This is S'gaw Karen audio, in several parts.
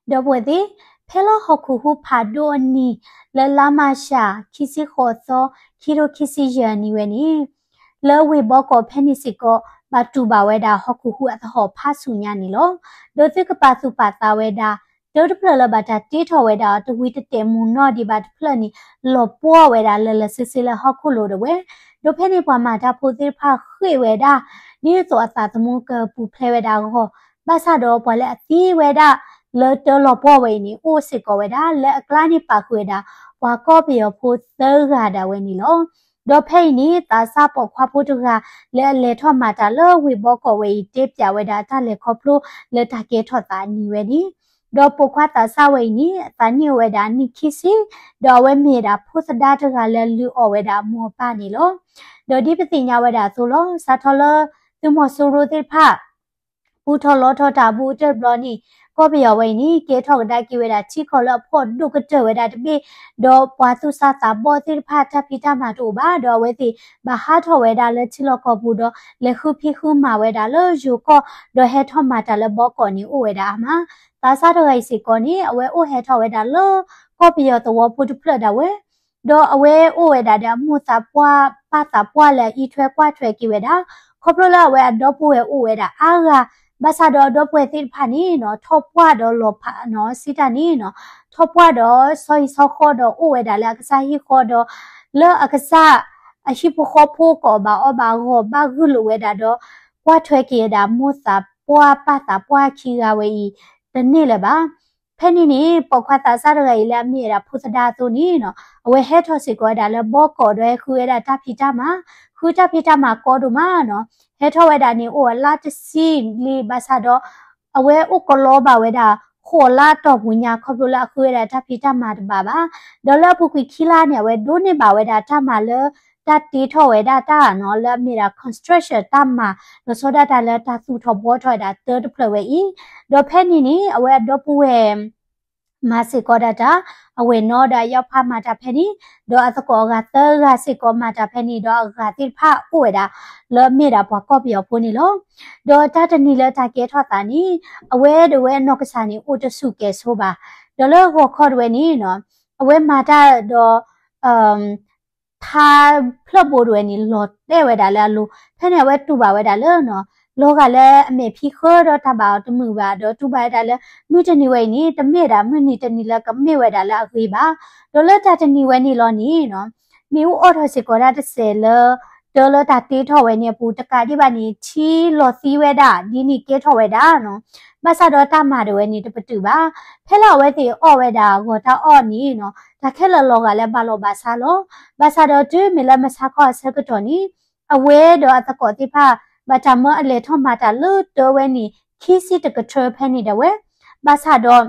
ဒီပုၢ်ဝဲၢ်သ့ၣ်, ဖဲလၢဟီၣ်ခိၣ်ဟူးဖးဒိၣ်အနံၤ လၢလါမၢ်ၡး ခံဆံဃိးသီ ခံထိခံဆံယဲၢ်နံၣ်ဝဲန့ၣ်, လၢဝ့ၢ်ဘီကီးဖဲန့ၣ်စ့ၢ်ကီး ဘၣ်တူၢ်ဘၣ်ဝဲဒၣ်ဟီၣ်ခိၣ်ဟူးအသဟီၣ်ဖးဆူညါန့ၣ်လီၤ. ဒီးသုကပာ်သူၣ်ပာ်သးဝဲဒၣ် တၢတဖျၢၣ်လၢဘၣ်တၢ်တ့ထီၣ်ဝဲဒၣ် တဝံၤတတဲာ်မုၢ်နီၢ်ဒံးဘၣ်တဖျၢၣ်န့ၣ် လီၤပှီၢ်ဝဲဒၣ်လၢလၢဆ့ဆ့လၢဟီၣ်ခိၣ်လိၤဒၣ်ဝဲ. ဒီးဖဲန့ၣ်ပှၤမၤတၢ်ဖိသ့ၣ်တဖၣ်ဃ့ၢ်ဝဲဒၣ် ဒ်သိးအသးသမူကပူၤဖျဲးဝဲဒၣ်အဂီၢ်, ဘၣ်ဆၣ်ဒီးပှၤလၢအသံဝဲဒၣ် လၢတၢလီၤပှီၢ်ဝဲအံၤန့ၣ် အိၣ်စ့ၢ်ကီးဝဲဒၣ် လၢအကျါန့ၣ်ပာ်ဃုာ်ဝဲဒၣ် ပှၤကီၢ်ပယီၤဖိသၢဂၤဒၣ်ဝဲန့ၣ်လီၤ. ဒီးဖဲအံၤန့ၣ် သးစၢ်ပိာ်ခွါဖိတဂၤ လၢအလဲၤထီၣ်မၤတၢ်လၢဝ့ၢ်ဘီကီးဝဲအံၤ တဲပၠးဝဲဒၣ်အတၢ်လဲၤခီဖျိလၢတၢ်ကဲထီၣ်သးအနံၤဝဲန့ၣ်, ဒီးပိာ်ခွါသးစၢ်ဝဲအံၤန့ၣ် အသးနံၣ်အိၣ်ဝဲဒၣ်နံၣ်ခံဆံ, ဒီးအဝဲမ့ၢ်ဝဲဒၣ်ဖိသဒါတဂၤလၢလုၢ်အီၣ်ဝဲဒၣ်အမိၢ်အပၢ်န့ၣ်လီၤ. ဒီးဒ်ပသ့ၣ်ညါဝဲဒၣ်အသိးလီၤ, စးထီၣ်လၢသုးမီၤစိရိၤသ့ၣ်တဖၣ် ပူထီၣ်လီထီၣ်တၢ်အဘူးအတၢၢ်တဘျီန့ၣ် ကီၢ်ပယီၤဝဲအံၤန့ၣ် ကဲထီၣ်ကဒါက့ၤဝဲဒၣ်ထံကီၢ်လၢအဖှီၣ်ဒိၣ်ကတၢၢ်ဝဲဒၣ်တဘ့ၣ်, ဒီးပှၤသူၣ်စၢ်သးဘီၣ်သ့ၣ်တဖၣ်တၢ်ဖံးတၢ်မၤတအိၣ်ဘၣ်, ဒီးအဝဲသ့ၣ်ဘၣ်ဟးထီၣ်ဝဲဒၣ်လၢထံလီၢ်ကီၢ်ပူၤဒီး လဲၤဃုဖံးဃုမၤဝဲဒၣ်လၢယိၤကီၢ်, ဒီးဟဲထီၣ်မၤတၢ်လၢဘီကီးန့ၣ်အိၣ်ဝဲဒၣ်အါမး. သးစၢ်တဂၤအံၤစ့ၢ်ကီးန့ၣ် အဝဲအိၣ်ဟဲထီၣ်ဝဲဒၣ်လၢကီၢ်ပယီၤသဝီဖိတဖျၢၣ်ဒၣ်ဝဲ ဒီးအဝဲအိၣ်ဝဲဒၣ်ဒီးအမိၢ်သးပှၢ်ပၢ်သးပှၢ်လၢအအံးထွဲကွၢ်ထွဲက့ၤဝဲဒၣ်, ခီဖျိလၢအဝဲအဒီပုၢ်ဝဲၢ်အိၣ်ဝဲဒၣ်အါဂၤ, ဘၣ်ဆၣ်ဒီးအဒီပုၢ်ဝဲၢ်သ့ၣ်တဖၣ်န့ၣ်နီၤ ထီၣ်ပှၢ်ဒီးလီၤဖးနီၤ စံးတၢ်န့ၣ်နီၤ, ထီၣ်ပှၢ်ဒီးဆီဟံၣ်ဆီဃီဒီးအိၣ်ဝဲဒၣ်လၢအကစၢ်ဟံၣ်ဃီဒီး လၢအကစၢ် အဟံၣ်ဖိဃီဖိကအိၣ်ဘၣ်အီၣ်ဘၣ်ဂီၢ်ဘၣ်ဂုာ်လိာ်ဝဲဒၣ်ဒီး ကွၢ်ထွဲက့ၤဝဲဒၣ်မိၢ်သးပှၢ်ပၢ်သးပှၢ်ခံဂၤဝဲအံၤ တန့ၢ်လၢၤဘၣ်. ဖဲန့ၣ်န့ၣ် ပိာ်ခွါသးစၢ်တဂၤအံၤလၢအမ့ၢ်ဝဲဒၣ်ဖိသဒါအသိးန့ၣ်နီၤ အဝဲဟဲထီၣ်စ့ၢ်ကီးဝဲဒၣ်လၢဘီကီးဒီးဟဲဃုဝဲဒၣ်တၢ်ဖံးတၢ်မၤ, ဃုတၢ်ဖံးတၢ်မၤကီဒိၣ်မးနီၤ, ဟဲထီၣ်ဝဲဒၣ်န့ၣ် အိၣ်အလါတဆံလံ ဘၣ်ဆၣ်ဒီး အဝဲအိၣ်ကလီဘၣ်ဝဲဒၣ် ဃိးလါတီၢ်ပူၤညါ ခီဖျိလၢအဃုဝဲဒၣ်တၢ်ဖံးတၢ်မၤတဘၣ်ဘၣ်. ဒီးလၢအပူၤကွံာ်ခံလါန့ၣ် အဝဲဒိးန့ၢ်ဘၣ်ဝဲဒၣ်တၢ်မၤလၢ တၢ်တ့ထီၣ်ဝဲဒၣ်တၢ်နီၤ လၢအမ့ၢ်ဒၣ် construction တၢ်မၤ လီၤဆီဒၣ်တၢ်လၢတၢ်သူၣ်ထီၣ်ဘှီထီၣ်ဝဲဒၣ်တၢတဖျၢၣ်ဝဲအံၤ, ဒီးဖဲန့ၣ်န့ၣ် အဝဲအဒီပုၢ်ဝဲၢ် မၤစ့ၢ်ကီးဒၣ်တၢ်, အဝဲၢ်နီၢ်ဒီးအယီၤဖးမၤတၢ်ဖဲန့ၣ်, ဒီးအသကိးအဂၤသၢဂၤစ့ၢ်ကီးမၤတၢ်ဖဲန့ၣ်, ဒီးအဂၤသ့ၣ်တဖၣ်အိၣ်ဝဲဒၣ် လၢအမ့ၢ်ဒၣ်ပှၤကီၢ်ပယီၤဖိန့ၣ်လီၤ. ဒီးတၢ်တနံၤလၢတၢ်ကဲထီၣ်သးန့ၣ်, အဝဲဒီးဝဲအနီၢ်ကစၢ်န့ၣ် အိၣ်တဆူၣ်ကဲၤဆိဘၣ်. ဒီးလၢဂီၤခီဒၣ်ဝဲန့ၣ်နီၤ, အဝဲမၤတၢ်ဒီး ဖးဖျၢၣ်ဘိဒၣ်ဝဲန့ၣ် လီၤတဲာ်ဝဲဒၣ်လၢအလိၤ, ဖဲန့ၣ်အဝဲတူၢ်ဘၣ်ဝဲဒၣ်လၢနီၤ, လီၤဂာ်လၢအမဲာ်ဖံးဃၢဒီးတၢ်ဘၣ်အီၤတမုာ်ဘၣ်, ဒီးတူၢ်ဘၣ်ဝဲဒၣ်လၢ မုၢ်တနံၤဝဲအံၤန့ၣ် တမ့ၢ်ဒၣ်မုၢ်နံၤတနံၤလၢကမ့ၢ်ဝဲဒၣ်လၢအဂ့ၤဘၣ်. ဒီးလၢတၢ်တနံၤဝဲန့ၣ်လီၤန့ၣ်နီၤ, မ့ၣ်အူအီၣ်ထီၣ်စ့ၢ်ကီးဒၣ်တစဲးလၢ တၢလၢတၢ်တ့ထီၣ်ဝဲန့ၣ်အပူၤ တကးဒံးဘၣ်န့ၣ် ထံလီၤသံဝဲဒၣ် ဒ်န့ၣ်ကဲထီၣ်ဝဲဒၣ်နီၤ. ဘၣ်ဆၣ်ဒီးတၢ်မၤဒၣ်ဝဲန့ၣ်တပတုာ်ဘၣ်. ဖဲလၢအဝဲသ့ၣ်အီၣ်ဝဲဒၣ်ဂီၤတၢ်အီၣ်န့ၣ်နီၤ, တၢ်ခဲလၢာ်လီၤဂာ်လၢဘၣ်လီၢ်ဘၣ်စးလီၤ. ဘၣ်ဆၣ်ဒီးတုၤမ့ၢ်လၢမုၢ်ဆါခီအဆၢကတီၢ်န့ၣ်, အဝဲဒီးအသကိးသ့ၣ်တဖၣ် ဘၣ်တၢ်မၢအလဲၤထီၣ်မၤတၢ်လၢတၢဝဲန့ၣ် ခံဆံတကထၢဖဲန့ၣ်ဒၣ်ဝဲ. ဘၣ်ဆၣ်ဒီး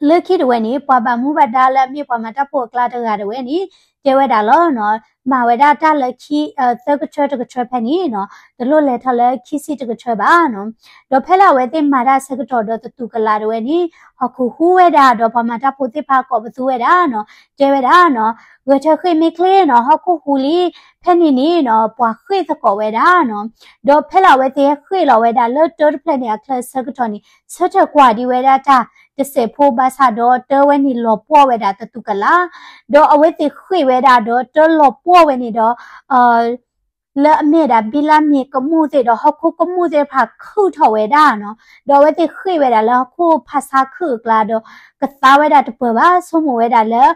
လၢခံဒၣ်ဝဲန့ၣ် ပှၤဘၣ်မူဘၣ်ဒါလၢအမ့ၢ်ပှၤမၤတၢ်ဖိအကျါတဂၤဒၣ်ဝဲန့ၣ် တဲဝဲဒၣ်လီၤနီၤ, မၤဝဲဒၣ်တၢ်လၢခံ သၢကထၢတကထၢဖဲန့ၣ်နီၤ, တလိၣ်လဲၤထီၣ်လၢခံဆံတကထၢဘၣ်နီၤ. ဒီးဖဲလၢအဝဲသ့ၣ်မၤတၢ်အဆၢကတီၢ်ဒီးသတူၢ်ကလာ်ဒၣ်ဝဲန့ၣ် ဟီၣ်ခိၣ်ဟူးဝဲဒၣ် ဒီးပှၤမၤတၢ်ဖိသ့ၣ်တဖၣ်ကိးပသူဝဲဒၣ်နီၤ, တဲဝဲဒၣ်နီၤ, ဂဲၤထၢၣ်ဃ့ၢ်မ့ၢ်ချ့နီၤ, ဟီၣ်ခိၣ်ဟူးလံ, ဖဲန့ၣ်န့ၣ်နီၤ ပှၤဃ့ၢ်သကိးဝဲဒၣ်နီၤ. ဒီးဖဲလၢအဝဲသ့ၣ်ဃ့ၢ်လီၤဝဲဒၣ်လၢတၢတဖျၢၣ်န့ၣ်အချၢအဆၢကတီၢ်န့ၣ် ဆၢထၢၣ်ကွၢ်ဒံးဝဲဒၣ်တၢ်တစဲးဖိ ဘၣ်ဆၣ်ဒီးတၢဝဲန့ၣ်လီၤပှီၢ်ဝဲဒၣ်သတူၢ်ကလာ်, ဒီးအဝဲသ့ၣ်ဃ့ၢ်ဝဲဒၣ်ဒီးတၢလီၤပှီၢ်ဝဲန့ၣ်ဒီး လၢအမ့ၢ်ဒၣ်ဘံလါမ့ၤကမူၣ်သ့ၣ်ဒီးဟီၣ်ခိၣ်ကမူၣ်သ့ၣ်တဖၣ်ခုၣ်ထီၣ်ဝဲဒၣ်နီၤ, ဒီးအဝဲသ့ၣ်ဃ့ၢ်ဝဲဒၣ်လၢဟီၣ်ခိၣ်ဖးဆါခုၣ်အကျါဒီး ကသါဝဲဒၣ်တပၢၢ်ဘၣ်, ဆိကမိၣ်ဝဲဒၣ်လၢ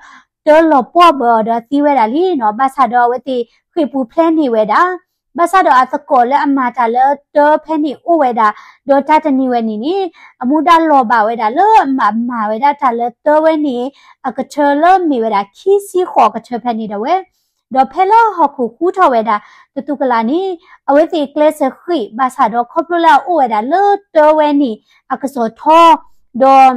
တၢလီၤပှီၢ်ဘၢအီၤဒီးသံဝဲဒၣ်လံနီၤ, ဘၣ်ဆၣ်ဒီးအဝဲသ့ၣ်ဃ့ၢ်ပူၤဖျဲးန့ၢ်ဝဲဒၣ်, ဘၣ်ဆၣ်ဒီးအသကိးလၢအမၤတၢ်လၢတၢဖဲန့ၣ်အိၣ်ဝဲဒၣ်, ဒီးတၢ်တနံၤဝဲန့ၣ်န့ၣ် အမူဒါလီၤဘၣ်ဝဲဒၣ်လၢအမၤမၤဝဲဒၣ်တၢ်လၢတၢဝဲန့ၣ် အကထၢလၢမ့ၢ်ဝဲဒၣ်ခံဆံဃိးကထၢဖဲန့ၣ်ဒၣ်ဝဲ, ဒီးဖဲလၢဟီၣ်ခိၣ်ဟူးထီၣ်ဝဲဒၣ်သတူၢ်ကလာ်န့ၣ် အဝဲသ့ၣ်ကျဲးစၢးဃ့ၢ် ဘၣ်ဆၣ်ဒီးခီဖျိလၢအအိၣ်ဝဲဒၣ်လၢတၢဝဲန့ၣ် အကစီၣ်ထီ ဒီး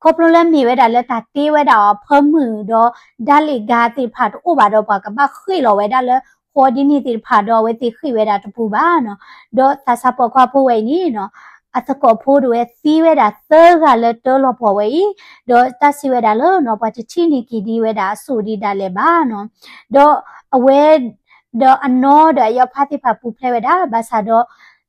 ခီဖျိလၢမ့ၢ်ဝဲဒၣ်လၢတၢ်တ့ဝဲဒၣ်အီၤ permit ဒီး ဓာတ်လှေကား သ့ၣ်တဖၣ်တအိၣ်ဘၣ်ဒီးပှၤကဘၣ်ဃ့ၢ်လီၤဝဲဒၣ်လၢဃီဒ်န့ၣ်သ့ၣ်တဖၣ်ဒီးအဝဲသ့ၣ်ဃ့ၢ်ဝဲဒၣ်တပူၤဘၣ်နီၤ, ဒီးသးစၢ်ပိာ်ခွါဖိဝဲအံၤန့ၣ်နီၤ အသကိးဖိဒၣ်ဝဲသံဝဲဒၣ်သၢဂၤလၢတၢလီၤပှီၢ်ဝဲအံၤ, ဒီးတၢ်စံးဝဲဒၣ်လၢနီၤ ပှၤတထံၣ်န့ၢ်က့ၤဒံးဝဲဒၣ်အစိၣ်ဒံးဒၣ်လဲာ်ဘၣ်နီၤ, ဒီးအဝဲ ဒီးအနီၢ်ဒီးအယီၤဖးသ့ၣ်တဖၣ်ပူၤဖျဲးဝဲဒၣ် ဘၣ်ဆၣ်ဒီး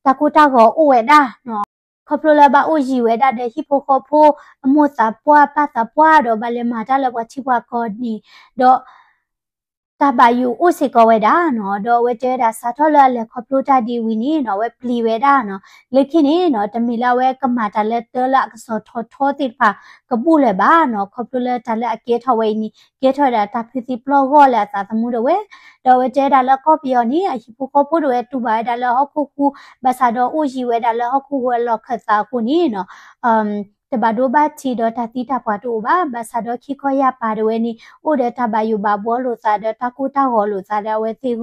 တၢ်ကိၢ်တၢ်ဂီၤအိၣ်ဝဲဒၣ်နီၤ. ခီဖျိလၢဘၣ်အိၣ်ယံၤဝဲဒၣ်ဒီးဟံၣ်ဖိဃီဖိ အမိၢ်သးပှၢ်ပၢ်သးပှၢ်ဒီးဘၣ်လဲၤမၤတၢ်လၢပှၤထံပှၤကီၢ်န့ၣ် ဒီး တၢ်ဘၣ်ယိၣ်အိၣ်စ့ၢ်ကီးဝဲဒၣ်နီၤ, ဒီးအဝဲတဲဝဲဒၣ်စးထီၣ်လၢအလဲၤခီဖျိတၢ်ဒ်ဝံၤန့ၣ်နီၤ အဝဲပျံၤဝဲဒၣ်နီၤ, လၢခံန့ၣ်နီၤ တမ့ၢ်လၢအဝဲကမၤတၢ်လၢတၢ်လၢအကစီၣ်ထီထီသ့ၣ်တဖၣ်ကဘူၣ်လၢၤဘၣ်နီၤ, ခီဖျိလၢတၢ်လၢအကဲထီၣ်ဝဲအံၤန့ၣ် ကဲထီၣ်ဝဲဒၣ်တၢ်ဖုသံပျီၢ်ဂီၢ်လၢအသးသမူဒၣ်ဝဲ, ဒီးအဝဲတဲဝဲဒၣ်လၢကီၢ်ပယီၤန့ၣ် အဟံၣ်ဖိဃီဖိဒၣ်ဝဲတူၢ်ဘၣ်ဝဲဒၣ်လၢဟီၣ်ခိၣ်ဟူး ဘၣ်ဆၣ်ဒီးအိၣ်ယံၤဝဲဒၣ်လၢဟီၣ်ခိၣ်ဟူးအလီၢ်ခၢၣ်သးအဃိန့ၣ်နီၤ တဘၣ်ဒိဘၣ်ထံးဒီးတၢ်သံတၢ်ပှၢ်တအိၣ်ဘၣ်, ဘၣ်ဆၣ်ဒီးခံခီယၢ်ပၤဒၣ်ဝဲန့ၣ် အိၣ်ဒီးတၢ်ဘၣ်ယိၣ်ဘၣ်ဘှီလိာ်သးဒီးတၢ်ကိၢ်တၢ်ဂီၤလိာ်သးဒီးအဝဲသ့ၣ်အဂီၢ်ဒီး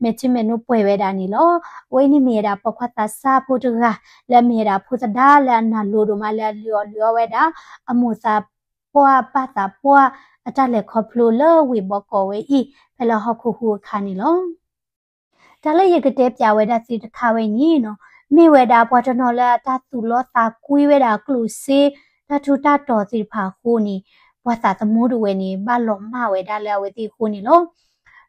မဲာ်ထံမဲာ်နိပှဲၤဝဲဒၣ်န့ၣ်လီၤ. အဝဲအံၤန့ၣ်မ့ၢ်ဝဲဒၣ်ပိာ်ခွါသးစၢ်ဖိတဂၤ လၢအမ့ၢ်ဝဲဒၣ်ဖိသဒါလၢအနၢ်လိၤဒိၣ်မးလၢအလုၢ်အီၣ်လုၢ်အီဝဲဒၣ် အမိၢ်သးပှၢ်ပၢ်သးပှၢ်အတၢ်လဲၤခီဖျိလၢဝ့ၢ်ဘီကီးဝဲအံၤ ဖဲလၢဟီၣ်ခိၣ်ဟူးအခါန့ၣ်လီၤ. တၢ်လၢယကတဲပၠးဝဲဒၣ်သုတခါဝဲအံၤန့ၣ်နီၤ မ့ၢ်ဝဲဒၣ်ပှၤတနီၤလၢအတၢ်သူၣ်လီသးကွံဝဲဒၣ်ကျိၣ်စ့ တၢ်ထူးတၢ်တီၤသ့ၣ်တဖၣ်အဃိန့ၣ် ပှၤသးသမူဒၣ်ဝဲန့ၣ် ဘၣ်လီၤမၢ်ဝဲဒၣ်လၢအဝဲသ့ၣ်အဃိန့ၣ်လီၤ.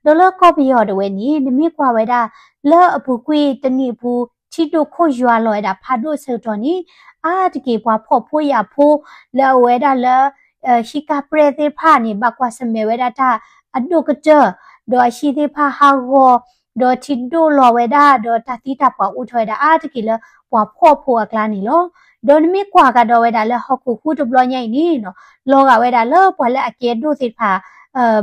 ဒီးလၢကီၢ်ပယီၤဒၣ်ဝဲန့ၣ် နမ့ၢ်ကွၢ်ဝဲဒၣ် လၢအပူၤကွံာ်တနံၣ်အပူၤ ထံဒိၣ်ခိၣ်ယွၤလီၤဝဲဒၣ်ဖးဒိၣ်အဆၢကတီၢ်န့ၣ် အါတက့ၢ်ပှၤဖှီၣ်ဖိယာ်ဖိ လၢအအိၣ်ဝဲဒၣ်လၢ ဟံၣ်ကၢ်ပြဲၢ်သ့ၣ်တဖၣ်န့ၣ် ဘၣ်ကွၢ်ဆၢၣ်မဲာ်ဝဲဒၣ်တၢ်အဒိၣ်ကတၢၢ်, ဒီးအဟံၣ်သ့ၣ်တဖၣ်ဟးဂီၤ, ဒီးထံဒိၣ်လီၤဝဲဒၣ် ဒီးတၢ်သံတၢ်ပှၢ်အိၣ်ထီၣ်ဝဲဒၣ်အါတက့ၢ်လၢပှၤဖှီၣ်ဖိအကျါန့ၣ်လီၤ. ဒီးနမ့ၢ်ကွၢ်ကဒီးဝဲဒၣ်လၢဟီၣ်ခိၣ်ဟူးတဘျီညါအံၤန့ၣ်နီၤ လီၤဂာ်ဝဲဒၣ်လၢပှၤလၢအကဲဒိၣ်သ့ၣ်တဖၣ်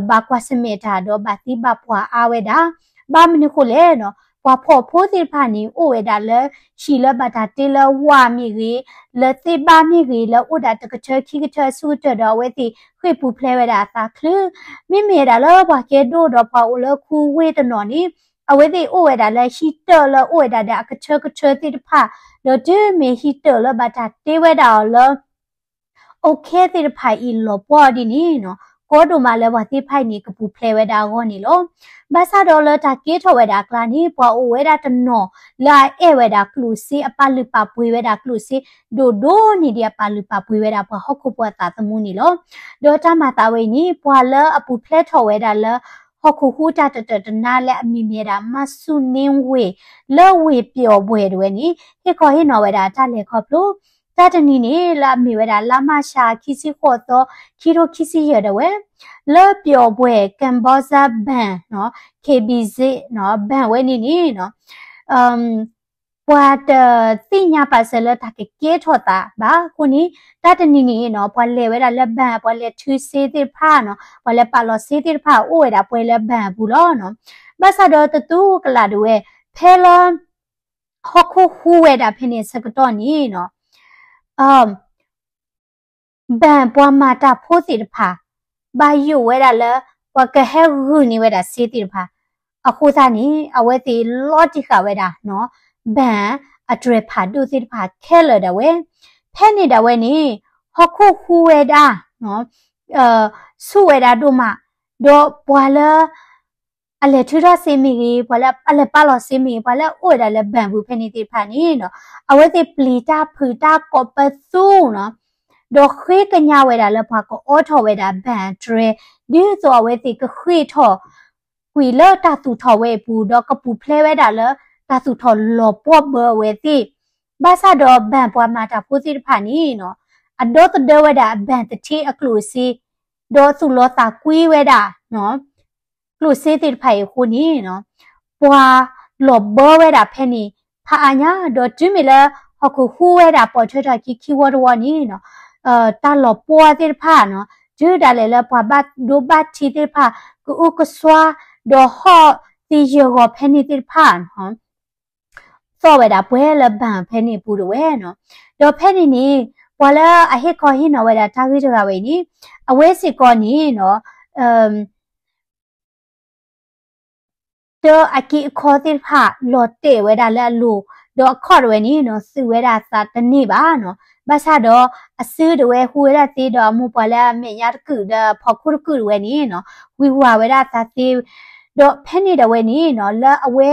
ဘၣ်ကွၢ်ဆၢၣ်မဲာ်တၢ်ဒီးဘၣ်သံဘၣ်ပှၢ်အါဝဲဒၣ် ဘၣ်မနုၤဃိလဲၣ်နီၤ ပှၤဖှီၣ်ဖိသ့ၣ်တဖၣ်န့ၣ် အိၣ်ဝဲဒၣ်လၢ ဟံၣ်လၢဘၣ်တၢ်တ့လၢဝၣ်မ့ၢ်ဂ့ၤ, လၢသ့ၣ်ဘၣ်မ့ၢ်ဂ့ၤ, လၢအိၣ်ဒၣ်တကထၢခံကထၢအဆူၣ်ကတၢၢ်ဒီးအဝဲသ့ၣ်ဃ့ၢ်ပူၤဖျဲးဝဲဒၣ်အသးချုး, မ့မ့ၢ်ဝဲဒၣ်လၢပှၤကဲဒိၣ်ဒီးပှၤအိၣ်လၢခူဝ့ၢ်တနီၤန့ၣ် အဝဲသ့ၣ်အိၣ်ဝဲဒၣ်လၢဟံၣ်တၢၢ်လၢအိၣ်ဝဲဒၣ်ဒီးအကထၢကထၢသ့ၣ်တဖၣ်, ဒီးတုၤမ့ၢ်ဟံၣ်တၢၢ်လၢဘၣ်တၢ်တ့ဝဲဒၣ်အီၤလၢ အိၣ်ခဲသ့ၣ်တဖၣ်အံၤလီၤပှီၢ်ဒ်န့ၣ်နီၤ ကီဒိၣ်မးလၢပှၤသ့ၣ်တဖၣ်အံၤန့ၣ် ကပူၤဖျဲးဝဲဒၣ်အဂီၢ်န့ၣ်လီၤ. ဘၣ်ဆၣ်ဒီးလၢတၢ်ကဲထီၣ်ဝဲဒၣ်အကျါန့ၣ် ပှၤအိၣ်ဝဲဒၣ်တနီၤ လၢအအဲၣ်ဝဲဒၣ်ကျိၣ်စ့ အပာ်လုၢ်ပာ်ပှ့ၤဝဲဒၣ်ကျိၣ်စ့ ဒိၣ်ဒိၣ်န့ၢ်ဒံးအပာ်လုၢ်ပာ်ပှ့ၤဝဲဒၣ်ပှၤဟီၣ်ခိၣ်ဖိအသးသမူန့ၣ်လီၤ. ဒီးတၢ်မၤသးဝဲအံၤန့ၣ် ပှၤလၢအပူၤဖျဲးထီၣ်ဝဲဒၣ်လၢ ဟီၣ်ခိၣ်ဟူးတၢ်တတၢာ်တနါလၢအမံၤမ့ၢ်ဝဲဒၣ် မါဆူၣ်န့ဝ့ၢ် လၢဝ့ၢ်ပျီၣ်ဘွဲၣ်ဒၣ်ဝဲန့ၣ် ဟ့ၣ်ခီဟ့ၣ်နီၤဝဲဒၣ်တၢ်လဲၤခီဖျိ တၢ်တနံၤန့ၣ် လၢအမ့ၢ်ဝဲဒၣ်လါမၢ်ၡး ခံဆံဃိးသီ ခံထိခံဆံယဲၢ်ဒၣ်ဝဲ လၢပျီၣ်ဘွဲၣ် Kambodja Bank နီၤ KBZ နီၤ bank ဝဲန့ၣ်န့ၣ်နီၤ ပှၤတသ့ၣ်ညါပာ်စၢၤလၢတၢ်ကကဲထီၣ်သးဘၣ်အဃိန့ၣ် တၢ်တနံၤန့ၣ်နီၤ ပှၤလဲၤဝဲဒၣ်လၢ bank ပှၤလဲၤထုစ့သ့ၣ်တဖၣ်နီၤ ပှၤလဲၤပာ်လီၤစ့သ့ၣ်တဖၣ်အိၣ်ဝဲဒၣ်ပှဲၤလၢ bank အပူၤလီၤနီၤ. ဘၣ်ဆၣ်ဒီးတတူၢ်ကလာ်ဒၣ်ဝဲ ဖဲလၢ ဟီၣ်ခိၣ်ဟူးဝဲဒၣ်ဖဲန့ၣ်အဆၢကတီၢ်န့ၣ်နီၤ bank ပှၤမၤတၢ်ဖိသ့ၣ်တဖၣ် ဘၣ်ယိၣ်ဝဲဒၣ်လၢ ပှၤကဟဲဂုာ်န့ၢ်ဝဲဒၣ်စ့သ့ၣ်တဖၣ် အဃိသတးန့ၣ် အဝဲသ့ၣ်လီၤတံၢ်ဃာ်ဝဲဒၣ်နီၤ bank အတြဲၤဖးဒိၣ်သ့ၣ်တဖၣ်ခဲလၢာ်ဒၣ်ဝဲ ဖဲန့ၣ်ဒၣ်ဝဲန့ၣ် ဟီၣ်ခိၣ်ဟူးဝဲဒၣ် ဆူၣ်ဝဲဒၣ်ဒိၣ်မး ဒီးပှၤလၢ အလဲၤထုးထီၣ်စ့မ့ၢ်ဂ့ၤ, ပှၤလၢအလဲၤပာ်လီၤစ့မ့ၢ်ဂ့ၤ, ပှၤလၢအအိၣ်ဝဲဒၣ်လၢ bank ပူၤဖဲန့ၣ်သ့ၣ်တဖၣ်န့ၣ်နီၤ အဝဲသ့ၣ်ပျံၤတၢ်ဖုးတၢ်ကိးပသူနီၤ ဒီးဃ့ကညးဝဲဒၣ်လၢပှၤကအိးထီၣ်ဝဲဒၣ် bank တြဲၤ ဒ်သိးအဝဲသ့ၣ်ကဃ့ၢ်ထီၣ် ကွံာ်လၢတၢ်သူၣ်ထီၣ်ဝဲအပူၤ ဒီးကပူၤဖျဲးဝဲဒၣ်လၢတၢ်သူၣ်ထီၣ်လီၤပှီၢ်ဘၢအဝဲသ့ၣ် ဘၣ်ဆၣ်ဒီး bank ပှၤမၤတၢ်ဖိသ့ၣ်တဖၣ်န့ၣ်နီၤ အဒီသဒၢဝဲဒၣ် bank တထ့အကျိၣ်စ့ ဒီးသူၣ်လီသးကွံဝဲဒၣ် ကျိၣ်စ့သ့ၣ်တဖၣ်အံၤအဃိန့ၣ်နီၤ ပှၤလီၤဘၢဝဲဒၣ်ဖဲန့ၣ် ဖးအါညါ ဒီးတုၤမ့ၢ်လၢ ဟီၣ်ခိၣ်ဟူးဝဲဒၣ်ပိာ်ထွဲထီၣ်ခံခံဝီတဝီန့ၣ်နီၤ တၢ်လီၤပှီၢ်သ့ၣ်တဖၣ်နီၤ တုၤဒၣ်လဲာ်လၢပှၤဘၣ်ဒိဘၣ်ထံးသ့ၣ်တဖၣ် ကအုကစွါ ဒီးဟီၣ်သ့ၣ်ယၢၢ်ဂီၤဖဲန့ၣ်သ့ၣ်တဖၣ် သီၣ်ဝဲဒၣ်ပှဲၤလၢ bank ဖဲန့ၣ်အပူၤတဝဲနီၤ ဒီးဖဲန့ၣ်န့ၣ် ပှၤလၢအဟ့ၣ်ခီဟ့ၣ်နီၤဝဲဒၣ်တၢ်ဂ့ၢ်တဂၤဝဲအံၤန့ၣ် အဝဲစ့ၢ်ကီးန့ၣ်နီၤ တၢ်အက့အခီသ့ၣ်တဖၣ် လီၤတဲာ်ဝဲဒၣ်လၢအလိၤ ဒီးအခီၣ်တဝဲန့ၣ်နီၤ သုးဝဲဒၣ်သးတန့ၢ်ဘၣ်နီၤ ဘၣ်ဆၣ်ဒီး အစုတဝဲဟူးဝဲဒၣ်သ့ ဒီးအမိၢ်ပှၢ်လၢအမဲာ်ညါတကုာ်ဒီးဖီခိၣ်တကုာ်တဝဲန့ၣ်နီၤ ဝံၤဝါဝဲဒၣ်သးသ့ ဒီးဖဲန့ၣ်တဝဲန့ၣ်နီၤ လၢအဝဲ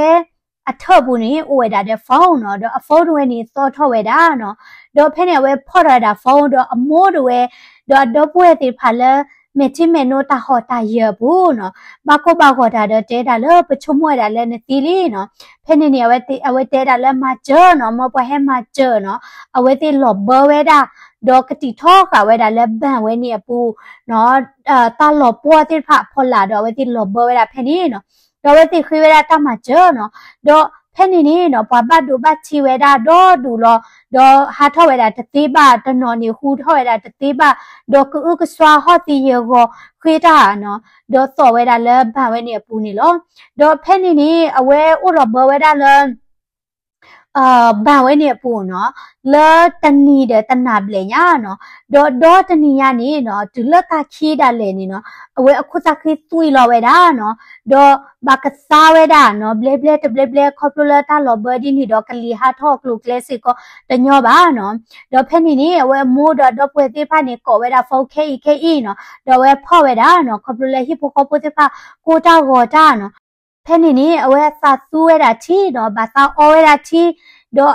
အထၢၣ်ပူၤန့ၣ် အိၣ်ဝဲဒၣ်ဒီး phone နီၤ ဒီးအ phone တဝဲန့ၣ် သီၣ်ထီၣ်ဝဲဒၣ်နီၤ ဒီးဖဲန့ၣ်အဝဲဖီၣ်ထီၣ်ဝဲဒၣ် phone ဒီးအမိၢ်တဝဲ ဒီးအဒီပုၢ်ဝဲၢ်သ့ၣ်တဖၣ်လၢ မဲာ်ထံမဲာ်နိတၢ်ဟီၣ်တၢ်ယၢၤအပူၤနီၤ, ဘၣ်ကိၢ်ဘၣ်ဂီၤတၢ်ဒီးတဲဒၣ်လၢပဆိကမိၣ်ဝဲဒၣ်လၢနသံလံနီၤ. ဖဲန့ၣ်န့ၣ် အဝဲတဲဒၣ်လၢမၤစၢၤနီၤ, မ့ၢ်ပှၤဟဲမၤစၢၤနီၤ, အဝဲသ့ၣ်လီၤဘၢဝဲဒၣ် ဒီးကတံာ်ထီဃာ်ဝဲဒၣ်လၢဘဏ်ဝဲန့ၣ်အပူၤနီၤ, တၢ်လီၤပှီၢ်သ့ၣ်တဖၣ်အဖီလာ်ဒီး အဝဲသ့ၣ်လီၤဘၢဝဲဒၣ်ဖဲန့ၣ်နီၤ. ဒီးအဝဲသ့ၣ်ဃ့ဝဲဒၣ်တၢ်မၤစၢၤနီၤ, ဒီးဖဲန့ၣ်န့ၣ်နီၤ ပှၤဘၣ်ဒိဘၣ်ထံးဝဲဒၣ်ဒီဒူၣ်လီၤ, ဒီးဟးထီၣ်ဝဲဒၣ်တသ့ဘၣ်, တနီၤန့ၣ်ဟူထီၣ်ဝဲဒၣ်တသ့ဘၣ်, ဒီးကအုကစွါဟီၣ်သံယဲၢ်ဂီၤဃ့တၢ်နီၤ, ဒီးသိးဝဲဒၣ်လၢဘဏ်ဝဲန့ၣ်အပူၤန့ၣ်လီၤ. ဒီးဖဲန့ၣ်န့ၣ် အဝဲအိၣ်လီၤဘၢဝဲဒၣ်လၢ ဘဏ်ဝဲန့ၣ်အပူၤနီၤ, လၢတနံၤဒီးတနၤဘျဲၣ်ညါနီၤ, ဒီးဒီတနံၤညါန့ၣ်နီၤ တုၤလၢတၢ်ခံဒၣ်လဲာ်န့ၣ်နီၤ, အဝဲအခိၣ်သၣ်ဃံသွံၣ်လီၤဝဲဒၣ်နီၤ, ဒီးဘၣ်ကသါဝဲဒၣ်နီၤ, ဘျဲဘျဲတဘျဲဘျဲ ခီဖျိလၢတၢ်လီၤဘၢဒ်န့ၣ်ဒီး ကလံၤဟးထီၣ်အကျိၤအကျဲစ့ၢ်ကီးတညီဘၣ်နီၤ. ဒီးဖဲန့ၣ်န့ၣ် အဝဲအမိၢ်ဒီးဒီပုၢ်ဝဲၢ်သ့ၣ်တဖၣ်န့ၣ် ကိးဝဲဒၣ် phone ခဲအံၤခဲအံၤနီၤ, ဒီးအဝဲဖီၣ်ဝဲဒၣ်နီၤ, ခီဖျိလၢဟံၣ်ဖိဃီဖိသ့ၣ်တဖၣ်ကိၢ်တၢ်ဂီၤတၢ်နီၤ. ဖဲန့ၣ်န့ၣ် အဝဲအသးသူဝဲဒၣ်ထံဒီး ဘၣ်သးအီဝဲဒၣ်ထံ,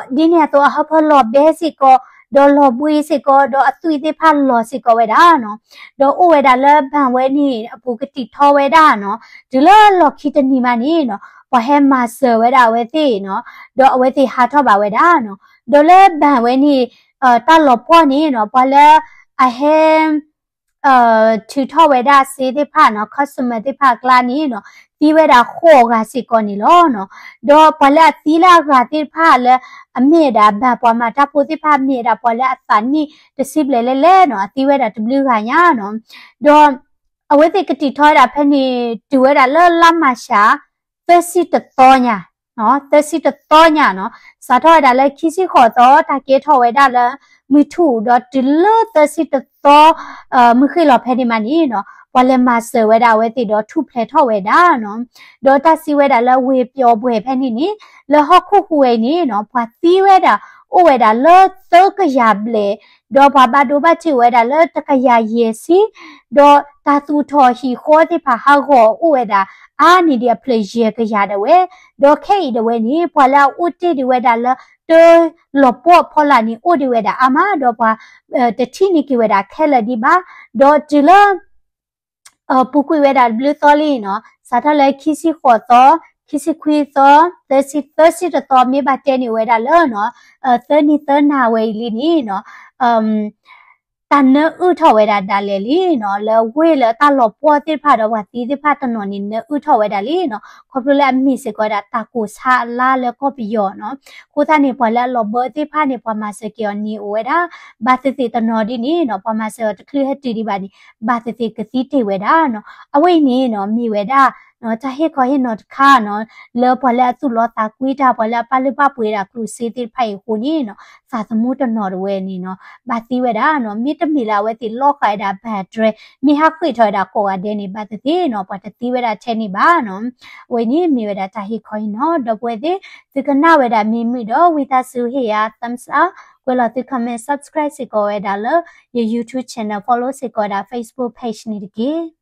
ဒီးဒ်န့ၣ်အသိးအဟၢဖၢလီၤဘဲစ့ၢ်ကီး, ဒီးလီၤဘှံးစ့ၢ်ကီး, ဒီးအသွံၣ်သ့ၣ်တဖၣ်လီၤစ့ၢ်ကီးဝဲဒၣ်နီၤ. ဒီးအိၣ်ဝဲဒၣ်လၢဘဏ်ဝဲန့ၣ်အပူၤကတံာ်ထီဝဲဒၣ်နီၤ, တုၤလၢလီၢ်ခံတနံၤမးန့ၣ်နီၤ ပှၤဟဲမၤစၢၤဝဲဒၣ်အဝဲသ့ၣ်နီၤ, ဒီးအဝဲသ့ၣ်ဟးထီၣ်ဘၣ်ဝဲဒၣ်နီၤ. ဒီးလၢဘဏ်ဝဲန့ၣ် တၢ်လီၤပှီၢ်န့ၣ်နီၤ ပှၤလၢအဟဲ ထုးထီၣ်ဝဲဒၣ်စ့သ့ၣ်တဖၣ်နီၤ, customer သ့ၣ်တဖၣ်အကျါန့ၣ်နီၤ, သံဝဲဒၣ်ဃိးဂၤစ့ၢ်ကီးန့ၣ်လီၤနီၤ. ဒီးပှၤလၢအသံလၢအဂၤသ့ၣ်တဖၣ်လၢ အမ့ၢ်ဝဲဒၣ်ဘၣ်ပှၤမၤတၢ်ဖိသ့ၣ်တဖၣ် မ့ၢ်ဝဲဒၣ်ပှၤလၢအသးနံၣ်တဆံဘျဲၣ်လဲၣ်လဲၣ်နီၤ, အသံဝဲဒၣ်တဘျုးဂၤညါနီၤ. ဒီးအဝဲသ့ၣ်ကတံာ်ထီဝဲဒၣ်ဖဲန့ၣ် တုၤဝဲဒၣ်လၢလါမၢ်ၡး သၢဆံတသီညါ, သၢဆံတသီညါနီၤ, စးထီၣ်ဝဲဒၣ်လၢခံဆံဃိးသီ တၢ်ကဲထီၣ်ဝဲဒၣ်လၢ မုၢ်ထူၣ်ဒီးတုၤလၢသၢဆံတသီ မုၢ်ဃ့ၢ်လီၤဖဲန့ၣ်မးန့ၣ်နီၤ, ပှၤလဲၤမၤစၢၤဝဲဒၣ်အဝဲသ့ၣ်ဒီးထူၣ်ဖျဲးထီၣ်ဝဲဒၣ်နီၤ. ဒီးတၢ်စံးဝဲဒၣ်လၢဝ့ၢ်ပျီၣ်ဘှဲၣ်ဖဲန့ၣ်န့ၣ် လၢဟီၣ်ခိၣ်ဟူးဝဲအံၤန့ၣ်နီၤ, ပှၤသံဝဲဒၣ်အိၣ်ဝဲဒၣ်လၢသၢကယၤဘျဲၣ်, ဒီးပှၤဘၣ်ဒိဘၣ်ထံးဝဲဒၣ်လၢတကယၤယဲၢ်ဆံ, ဒီးတၢ်သူၣ်ထီၣ်ဟံၣ်ဃီသ့ၣ်တဖၣ်ဟးဂီၤအိၣ်ဝဲဒၣ် အါန့ၢ်ဒံးအဖျၢၣ်ယဲၢ်ကယၤဒၣ်ဝဲ, ဒီးခဲအံၤဒၣ်ဝဲန့ၣ် ပှၤလၢအအိၣ်တ့ၢ်ဒံးဝဲဒၣ်လၢ တၢ်လီၤပှီၢ်အဖီလာ်န့ၣ် အိၣ်ဒံးဝဲဒၣ်အါမး, ဒီးပှၤတထံၣ်န့ၢ်က့ၤဝဲဒၣ်ခဲလၢာ်ဒံးဘၣ်, ဒီးတုၤလၢ ပူၤကွံာ်ဝဲဒၣ်တဘျုးသီလံနီၤ, စးထီၣ်လၢခံဆံဃိးသီ, ခံဆံခွံသီ, သၢဆံ, သၢဆံတသီ မ့ၢ်ဘၣ်တဲန့ၢ်ဝဲဒၣ်လၢနီၤ, သၢနံၤသၢနၤဝဲအံၤလံန့ၣ်နီၤ, တၢ်နၢအုၣ်ထီၣ်ဝဲဒၣ်ဒၣ်လဲာ်လံနီၤ, လၢဝ့ၢ်လၢတၢ်လီၤပှီၢ်သ့ၣ်တဖၣ်ဒီးပှၤသံသ့ၣ်တဖၣ်တနီၤန့ၣ် နၢအုၣ်ထီၣ်ဝဲဒၣ်လံနီၤ, ခီဖျိလၢအမ့ၢ်စ့ၢ်ကီးဝဲဒၣ်တၢ်ကိၢ်ဆါအလါလၢကီၢ်ပယီၤနီၤ, အဃိသတးန့ၣ် ပှၤလၢအလီၤဘၢသ့ၣ်တဖၣ်န့ၣ် ပှၤမၤစၢၤက့ၤအီၤန့ၣ်အိၣ်ဝဲဒၣ်, ဘၣ်သ့ၣ်သ့ၣ်တနီၤဒ်န့ၣ်နီၤ, ပှၤမၤစၢၤအီၤတချုးဟဲတုၤဒံးဘၣ်န့ၣ် ဘၣ်သ့ၣ်သ့ၣ်ကသံတ့ၢ်ဝဲဒၣ်နီၤ, အဝဲအံၤန့ၣ်နီၤ မ့ၢ်ဝဲဒၣ် တၢ်ဟ့ၣ်ခီဟ့ၣ်နီၤတခါနီၤ, လၢပှၤလၢအသူၣ်လီသးကွံတၢ် ပှၤလၢအပာ်လုၢ်ပာ်ပှ့ၤဒၣ်ကျိၣ်စ့သ့ၣ်တဖၣ်အံၤအဃိန့ၣ်နီၤ, သးသမူတနီၤတဝဲန့ၣ်နီၤ, ဘၣ်သံဝဲဒၣ်နီၤ, မ့တမ့ၢ်လၢအဝဲသ့ၣ်လီၤဃာ်ဝဲဒၣ်ဘၣ်တြဲၤ, မ့ၢ်ဟးဃ့ၢ်ထီၣ်ဝဲဒၣ်ကိးဂၤဒဲးန့ၣ် ဘၣ်သ့ၣ်သ့ၣ်နီၤ, ပှၤတသံဝဲဒၣ်ထဲန့ၣ်ဘၣ်နီၤ, အဝဲန့ၣ်မ့ၢ်ဝဲဒၣ်တၢ်ဟ့ၣ်ခီဟ့ၣ်နီၤ, ဒီပုၢ်ဝဲၢ်သ့ၣ်, သုကနၣ်ဝဲဒၣ်မ့ၢ်မုာ်ဒီး ဝံသးစူၤဟ့ၣ်ယၤ thumbs up, ကွဲးလီၤသု comment, subscribe စ့ၢ်ကီးဝဲဒၣ်လၢ ယ YouTube channel, follow စ့ၢ်ကီးဝဲဒၣ် Facebook page န့ၣ်တက့ၢ်.